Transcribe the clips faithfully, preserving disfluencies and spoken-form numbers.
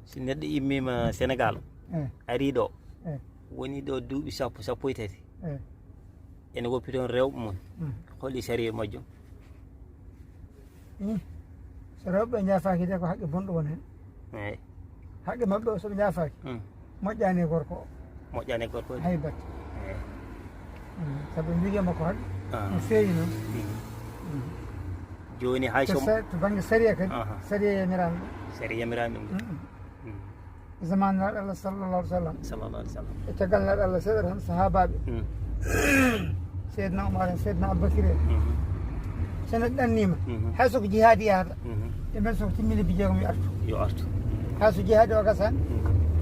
Si neɗɗo immiima Senegaal, ari ɗo, woni ɗo duuɓi sappo, sappo e tati, ene woppi toon rewɓe mum, holi sariya majjum? So rewɓe njaafaaki de, ko haqqe bonɗo won heen. Haqqe maɓɓe o, so ɓe njaafaaki, moƴƴaani e gorko o. Moƴƴaani e gorko o. Hay batte. Sabu ɓe njogii makko haqqe, no feewi noon. Jooni hay so to bannge sariya kadi, sariya yamiraani ɗum. Sariya yamiraani ɗum. Zaman Nulaaɗo Allah sallallahu alaihi wasallam. Sallallahu alaihi wasallam. E caggal Nulaaɗo Allah seeɗa tan, sahaabaaɓe, Seydina Umar en, Seydina Abubakir en, so neɗɗo ɗanniima, hay so ko jihaadi yahata, ɓe mbiya so ko timmii lebbi jeegom yo artu. Yo artu. Hay so jihaadi o gasaani,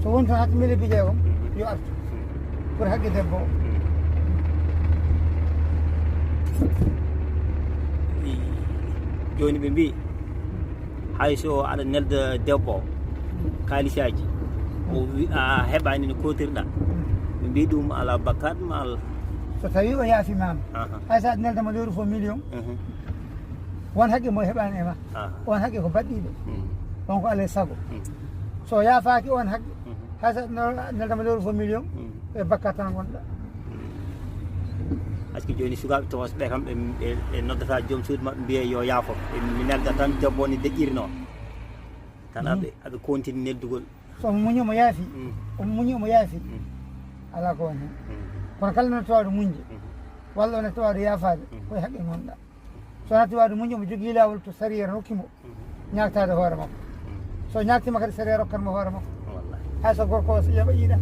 so woni toon haa timmii lebbi jeegom, yo artu. Pour haqqe debbo o. Jooni ɓe mbiyi, hay so aɗa nelda debbo o kaalisaaji, o wi a heɓaani no kootirɗa, ɓe mbiyi ɗum alaa bakkaat ma Allah. So tawii o yaafiima ma, hay so aɗa nelda mo lewru fof million, won haqqe mo heɓaani e ma. On haqqe ko baɗɗiiɗo. On ko alaa e sago. So yaafaaki on haqqe, hay so aɗa nelda mo lewru fof million, e bakkaat tan ngonɗa. Parce que jooni sukaaɓe tokosɓe kam, ɓe noddata joom suudu maɓɓe, mbiya yo yaafo. Mi nelda tan debbo ni deƴƴiri noon. Tan aɓe aɓe continue neldugol. So omo muñi omo yaafi, omo muñi omo yaafi, alaa ko woni heen. Kono kala no tawaaɗo muñde, walla no tawaaɗo yaafaade, ko e haqqe ngonɗa. So natti waawde muñde, omo jogii laawol to sariya no hokki mo ñaagtaade hoore makko. So ñaagtiima kadi, sariya rokkat mo hoore makko. Hay so gorko o so yoɓa yiɗa.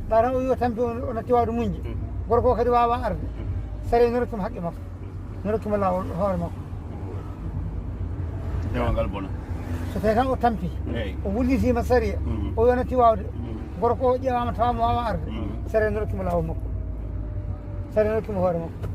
Ɓaata o wi o tampi, o natti waawde muñde. Gorko o kadi waawaa arde. Sariya no rokki mo haqqe makko. No rokki mo laawol hoore makko. Dewal ngal bona. So tawii tan o tampi, o wullitiima sariya, o wi o natti waawde. Gorko o ƴeewaama, tawaama waawaa arde. Sariya no rokki mo laawol makko. Sariya no rokki mo hoore makko.